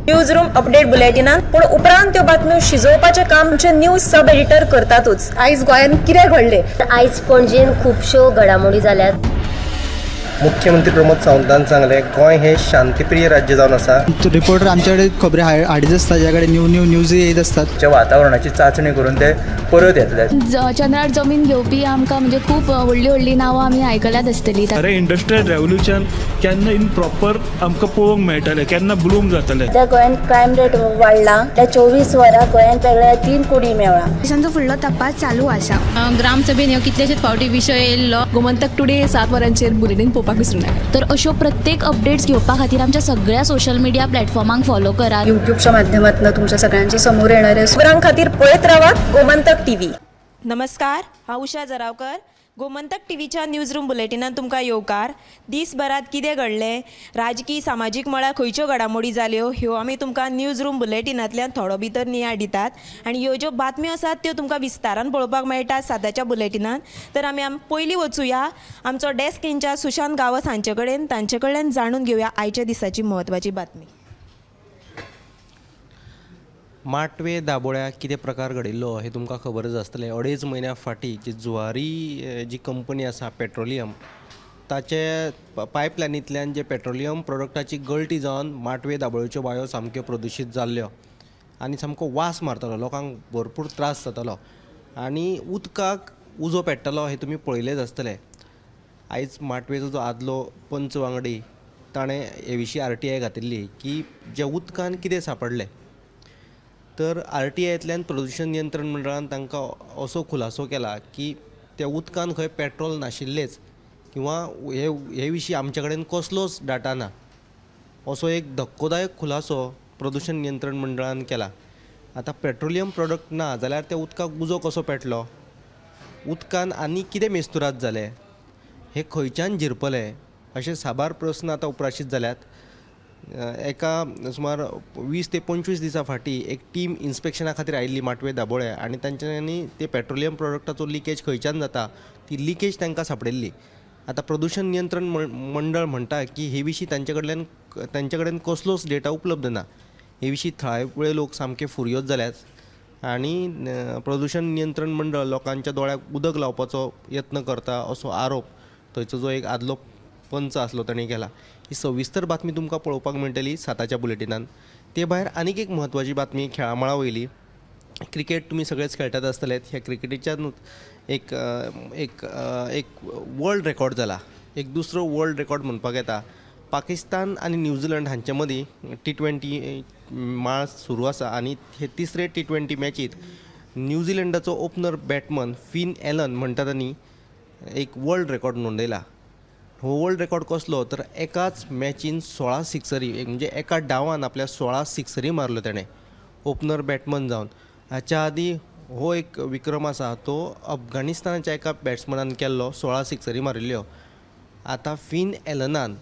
News room update बुलेटिनान, पूण उपरांत त्यो बातम्यो शिजोवपाचें काम आमचे न्यूज सब एडिटर करतातूच. आयज गोंयांत कितें घडलें? आयज पणजेन खुबश्यो घडामोडी जाल्यात. मुख्यमंत्री प्रमोद सावंतान सांगलें, गोंय हें शांतीप्रिय राज्य जावन आसा. रिपोर्टर आमच्याकडे खबरी हाडीत आसता, ज्या कडेन न्यू न्यू न्यूज येत आसतात. वातावरणाची चांचणी करून ते परत येतले. चंद्रार जमीन घेवपी आमकां म्हणजे खूब व्हडली व्हडली नांवां आमी आयकल्यात आसतली. अरे इंडस्ट्रियल रेव्होल्युशन केन्ना इन प्रॉपर आमकां पळोवंक मेळटलें, केन्ना ब्लूम जातलें. त्या गोंयांत क्रायम रेट वाडला, त्या 24 वरां गोंयांत वेगळ्या 3 कोटी मेळ्ळा. पोलिसांचो फुडलो तपास चालू आसा. ग्रामसभेन ह्यो कितलेशेच फावटी विशय येयल्लो. गोमंतक टुडे 7 वरांचेर बुलेटीन पळोवपाक विसरूं नाका. तर अश्यो प्रत्येक अपडेट्स घेवपा खातीर आमच्या सगळ्या सोशल मिडिया प्लॅटफॉर्मांक फॉलो करात. युट्यूबच्या माध्यमातून तुमच्या सगळ्यांच्या समोर येणारे खबरां खातीर पळयत रावात गोमंतक टीव्ही. नमस्कार, हांव उषा जरावकर. गोमंतक टीव्हीच्या न्यूज रूम बुलेटिनान तुमकां येवकार. दीसभरांत कितें घडलें, राजकी सामाजीक मळार खंयच्यो घडामोडी जाल्यो ह्यो आमी तुमकां न्यूज रूम बुलेटिनांतल्यान थोडो भितर नियाळ दितात आनी ह्यो ज्यो बातम्यो आसात त्यो तुमकां विस्तारान पळोवपाक मेळटा 7च्या बुलेटिनान. तर आमी पयलीं वचुया आमचो डेस्क इन्चार्ज सुशांत गांवस हांचे कडेन, तांचे कडल्यान जाणून घेवया आयच्या दिसाची म्हत्वाची बातमी. माटवे दाबोळ्या कितें प्रकार घडिल्लो हें तुमकां खबरच आसतलें. 2.5 म्हयन्या फाटीं जी जुवारी जी कंपनी आसा पेट्रोलियम, ताचे पायपलायनींतल्यान जे पेट्रोलियम प्रोडक्टाची गळटी जावन माटवे दाबोळेच्यो बांयो सामक्यो प्रदुशीत जाल्ल्यो आनी सामको वास मारतालो, लोकांक भरपूर त्रास जातालो आनी उदकाक उजो पेट्टालो हें तुमी पळयलेंच आसतलें. आयज माटवेचो जो आदलो पंच वांगडी ताणें हे विशीं RTI घातिल्ली की ज्या उदकान कितें सांपडलें, तर RTIतल्यान प्रदुशण नियंत्रण मंडळान तांकां असो खुलासो केला की त्या उदकान खंय पेट्रोल नाशिल्लेच किंवा हे विशीं आमचे कडेन कसलोच डाटा ना, असो एक धक्कोदायक खुलासो प्रदुशण नियंत्रण मंडळान केला. आतां पेट्रोलियम प्रोडक्ट ना जाल्यार त्या उदकाक उजो कसो पेटलो, उदकान आनी कितें मेस्तुरात जालें, हें खंयच्यान झिरपलें, अशे साबार प्रस्न आतां उप्राशीत जाल्यात. एका सुमार 20 ते 25 दिसां फाटीं एक टीम इन्स्पेक्शना खातीर आयिल्ली माटवे दाबोळे आनी तांच्यांनी ते पेट्रोलियम प्रोडक्टाचो लिकेज खंयच्यान जाता ती लिकेज तांकां सांपडिल्ली. आतां प्रदुशण नियंत्रण मंडळ म्हणटा की हे विशीं तांचे कडेन कसलोच डेटा उपलब्ध ना. हे विशीं थळावे लोक सामके फुर्योज जाल्यात आनी प्रदुशण नियंत्रण मंडळ लोकांच्या दोळ्याक उदक लावपाचो यत्न करता असो आरोप थंयचो जो एक आदलो पंच आसलो ताणें केला. ही सविस्तर बातमी तुमकां पळोवपाक मेळटली 7च्या बुलेटिनान. ते भायर आनीक एक म्हत्वाची बातमी खेळामळा वयली. क्रिकेट तुमी सगळेच खेळटात आसतले. ह्या क्रिकेटीच्यान एक एक एक वर्ल्ड रेकॉर्ड जाला, एक दुसरो वर्ल्ड रेकॉर्ड म्हणपाक येता. पाकिस्तान आनी न्यूझीलंड हांचे मदीं T20 माळ सुरू आसा आनी हे तिसरे T20 मॅचींत न्यूझीलंडाचो ओपनर बॅटमन फिन एलन म्हणटा तांणी एक वर्ल्ड रेकॉर्ड नोंदयला. हो वर्ल्ड रेकॉर्ड कसलो तर एकाच मॅचीन 16 सिक्सरी, म्हणजे एका डावान आपल्या 16 सिक्सरी मारल्यो ताणें ओपनर बॅटमन जावन. हाच्या आदीं हो एक विक्रम आसा तो अफगाणिस्तानाच्या एका बॅट्समनान केल्लो, 16 सिक्सरी मारिल्ल्यो. आतां फिन एलनान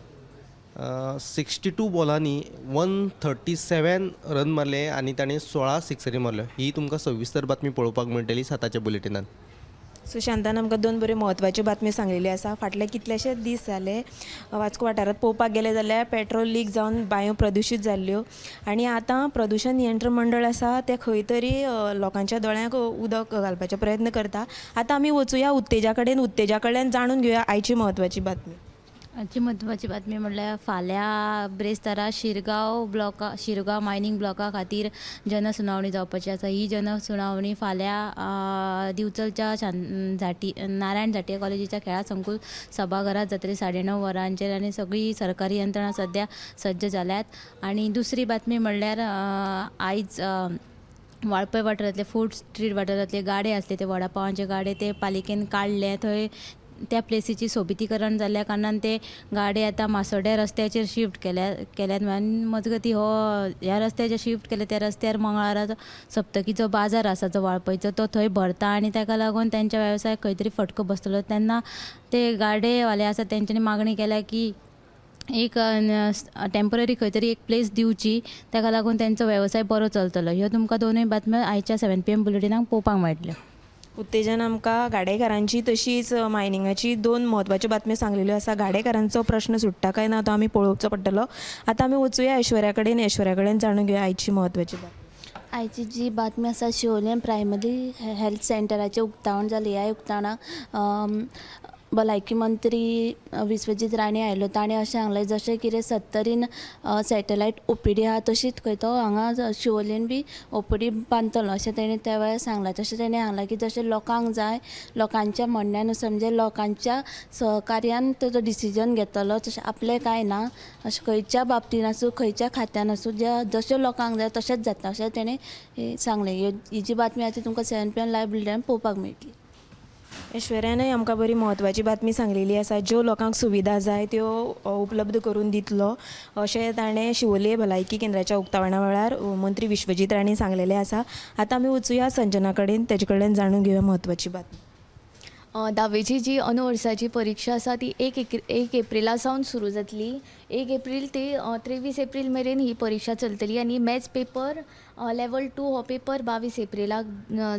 62 बॉलांनी 137 रन मारले आनी ताणें 16 सिक्सरी मारल्यो. ही तुमकां सविस्तर बातमी पळोवपाक मेळटली 7च्या बुलेटिनान. सुशांतान आमकां 2 बऱ्यो म्हत्वाच्यो बातम्यो सांगलेल्यो आसा. फाटले कितलेशेच दीस जाले वास्को वाठारांत पळोवपाक गेले जाल्यार पेट्रोल लीक जावन बांयो प्रदुशीत जाल्ल्यो आनी आतां प्रदुशण नियंत्रण मंडळ आसा तें खंय तरी लोकांच्या दोळ्यांक उदक घालपाचो प्रयत्न करता. आतां आमी वचुया उत्तेजा कडेन, उत्तेजा कडल्यान जाणून घेवया आयची म्हत्वाची बातमी. आजची म्हत्वाची बातमी म्हणल्यार फाल्यां ब्रेस्तारा शिरगांव ब्लॉका, शिरगांव मायनींग ब्लॉका खातीर जनसुनावणी जावपाची आसा. ही जनसुनावणी फाल्यां दिवचलच्या झाटी नारायण झांट्ये कॉलेजीच्या खेळा संकुल सभाघरांत जातली 9:30 वरांचेर आनी सगळी सरकारी यंत्रणा सद्या सज्ज जाल्यात. आनी दुसरी बातमी म्हणल्यार आयज वाळपय वाठारांतले फूड स्ट्रीट वाठारांतले गाडे आसले ते वडापावांचे गाडे ते पालिकेन काडले. थंय त्या प्लेसीची सोबितीकरण जाल्ल्या कारणान ते गाडे आतां मासोड्या रस्त्याचेर शिफ्ट केल्यात. आनी मजगती हो ह्या रस्त्याचेर शिफ्ट केले त्या रस्त्यार मंगळारा सप्तकीचो बाजार आसा जो वाळपयचो तो थंय भरता आनी ताका लागून तेंच्या वेवसायाक खंय तरी फटको बसतलो. तेन्ना ते गाडेवाले आसा तेंच्यांनी मागणी केल्या की एक टेम्पररी खंय तरी एक प्लेस दिवची, ताका लागून तेंचो वेवसाय बरो चलतलो. ह्यो तुमकां दोनूय बातम्यो आयच्या 7 PM बुलेटिनाक पळोवपाक मेळटल्यो. उत्तेजन आमकां गाडेकारांची तशीच मायनिंगाची दोन म्हत्वाच्यो बातम्यो सांगलेल्यो आसा. गाडेकारांचो प्रश्न सुट्टा काय ना तो आमी पळोवचो पडटलो. आतां आमी वचुया ऐश्वर्या कडेन, ऐश्वर्या कडेन जाणून घेवया आयची म्हत्वाची बातमी. आयची जी बातमी आसा शिवोलेम प्रायमरी हेल्थ सेंटराचें उक्तावण जालें. ह्या उक्तावणाक भलायकी मंत्री विश्वजीत राणे आयलो. ताणें अशें सांगलें जशें कितें सत्तरीन सॅटेलायट ओपीडी आहा तशीच खंय तो हांगा शिवोलेन बी ओपीडी बांदतलो अशें तेणें त्या वेळार सांगलां. तशें तेणें सांगलां की जशें लोकांक जाय लोकांच्या म्हणण्या नुसार म्हणजे लोकांच्या सहकार्यान तो डिसिजन घेतलो, तशें आपलें कांय ना अशें खंयच्या बाबतीन आसूं खंयच्या खात्यान आसूं ज्या जशें लोकांक जाय तशेंच जाता अशें तेणें सांगलें. ही जी बातमी आसा ती तुमकां 7 PM live बुलेटिनान पळोवपाक मेळटली. ऐश्वर्यानय आमकां बरी म्हत्वाची बातमी सांगलेली आसा. ज्यो लोकांक सुविधा जाय त्यो उपलब्ध करून दितलो अशें ताणें शिवोले भलायकी केंद्राच्या उक्तावणा वेळार मंत्री विश्वजीत राणे सांगलेलें आसा. आतां आमी वचुया संजना कडेन, तेजे कडेन जाणून घेवया म्हत्वाची बातमी. धावेची जी अनुवर्साची परिक्षा आसा ती 1 एप्रिला सावन सुरू जातली. 1 एप्रील ते 23 एप्रील मेरेन ही परिक्षा चलतली आनी मॅथ्स पेपर लेवल 2 हो पेपर 22 एप्रिलाक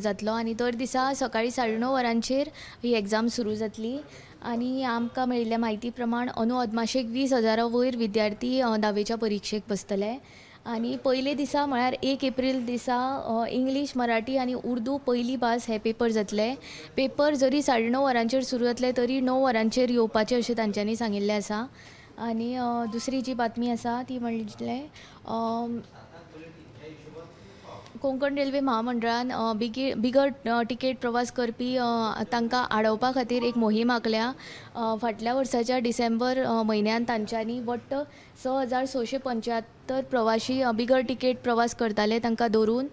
जातलो आनी दर दिसा सकाळी 9:30 वरांचेर ही एग्जाम सुरू जातली. आनी आमकां मेळिल्ल्या म्हायती प्रमाण अंदू अदमाशेक 20,000 वयर विद्यार्थी धावेच्या परिक्षेक बसतले. आनी पयले दिसा म्हळ्यार 1 एप्रील दिसा इंग्लीश, मराठी आनी उर्दू पयली भास हे पेपर जातले. पेपर जरी 9:30 वरांचेर सुरू जातले तरी 9 वरांचेर येवपाचें अशें तांच्यांनी सांगिल्लें आसा. आनी दुसरी जी बातमी आसा ती म्हणल्यार कोंकण रेल्वे महामंडळान बिगर तिकेट प्रवास करपी तांकां आडोवपा खातीर एक मोहीम आंखल्या. फाटल्या वर्साच्या डिसेंबर म्हयन्यान तांच्यांनी वट्ट 6,675 प्रवाशी बिगर तिकेट प्रवास करताले तांकां धरून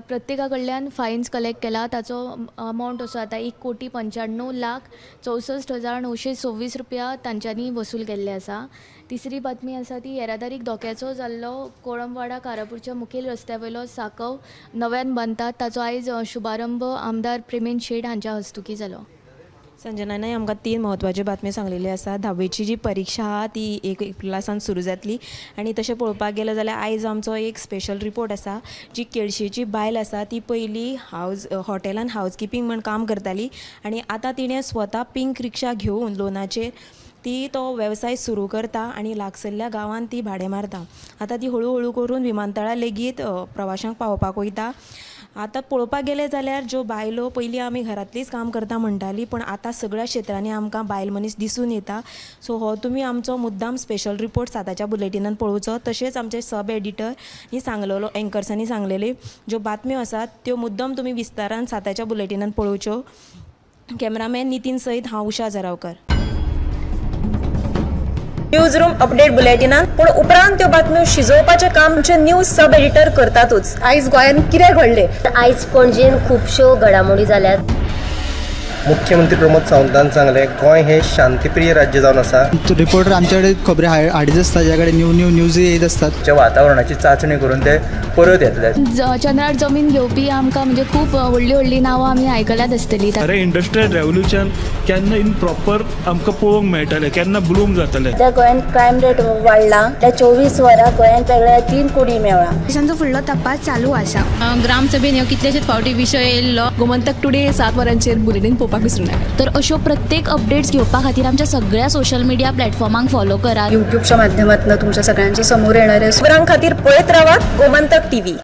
प्रत्येका कडल्यान फायन्स कलेक्ट केला. ताचो अमावंट असो जाता 1,95,64,926 रुपया तांच्यांनी वसूल केल्ले आसा. तिसरी बातमी आसा ती येरादारीक धोक्याचो जाल्लो कोळंबवाडा कारापूरच्या मुखेल रस्त्या वयलो सांकव नव्यान बांदतात ताचो आयज शुभारंभ आमदार प्रेमेंद शेट हांच्या हस्तुकीं जालो. संजनानय आमकां 3 म्हत्वाच्यो बातम्यो सांगलेल्यो आसा. धावेची जी परिक्षा आहा ती 1 एप्रिला सावन सुरू जातली आनी तशें पळोवपाक गेलें जाल्यार आयज आमचो एक स्पेशल रिपोर्ट आसा. जी केळशेची बायल आसा ती पयलीं हॉटेलान हावज किपींग म्हण काम करताली आनी आतां तिणें स्वता पिंक रिक्षा घेवन लोनाचेर ती तो वेवसाय सुरू करता आनी लागसल्ल्या गांवांत ती भाडें मारता. आतां ती हळू हळू करून विमानतळार लेगीत प्रवाशांक पावोवपाक वयता. आतां पळोवपाक गेलें जाल्यार ज्यो बायलो पयलीं आमी घरांतलीच काम करता म्हणटाली पण आतां सगळ्या क्षेत्रांनी आमकां बायल मनीस दिसून येता. सो हो तुमी आमचो मुद्दाम स्पेशल रिपोर्ट 7च्या बुलेटिनान पळोवचो. तशेंच आमचे सब एडिटरांनी सांगलेलो, एंकर्सांनी सांगलेली ज्यो बातम्यो आसात त्यो मुद्दाम तुमी विस्तारान 7च्या बुलेटिनान पळोवच्यो. कॅमेरामॅन नितीन सयत हांव Usha Jaravkar. News room update बुलेटिनान पूण उपरांत त्यो बातम्यो शिजोवपाचें काम आमचे न्यूज सब एडिटर करतातूच. आयज गोंयांत कितें घडलें? आयज पणजेन खुबश्यो घडामोडी जाल्यात. मुख्यमंत्री प्रमोद सावंतान सांगलें गोंय हें शांतीप्रिय राज्य जावन आसा. रिपोर्टर आमचे कडेन खबरी हाडीत आसता, ज्या कडेन न्यू न्यू न्यूज येत आसतात. वातावरणाची चांचणी करून ते परत येतले. चंद्रार जमीन घेवपी आमकां म्हणजे खूब व्हडली व्हडली नांवां आमी आयकल्यात आसतली. अरे इंडस्ट्रियल रेव्होल्युशन केन्ना इन प्रॉपर आमकां पळोवंक मेळटलें, केन्ना ब्लूम जातलें. त्या गोंयांत क्रायम रेट वाडला. त्या 24 वरां गोंयांत वेगळ्या 3 कोटी मेळ्ळा. तांचो फुडलो तपास चालू आसा. ग्रामसभेन ह्यो कितलेशेच फावटी विशय येयल्लो. गोमंतक टुडे 7 वरांचेर बुलेटीन पळोवपाक विसरूं नाका. तर अश्यो प्रत्येक अपडेट्स घेवपा खातीर आमच्या सगळ्या सोशल मिडिया प्लॅटफॉर्मांक फॉलो करात. युट्यूबच्या माध्यमातून तुमच्या सगळ्यांच्या समोर येणाऱ्या खबरां खातीर पळयत रावात गोमंतक टीव्ही.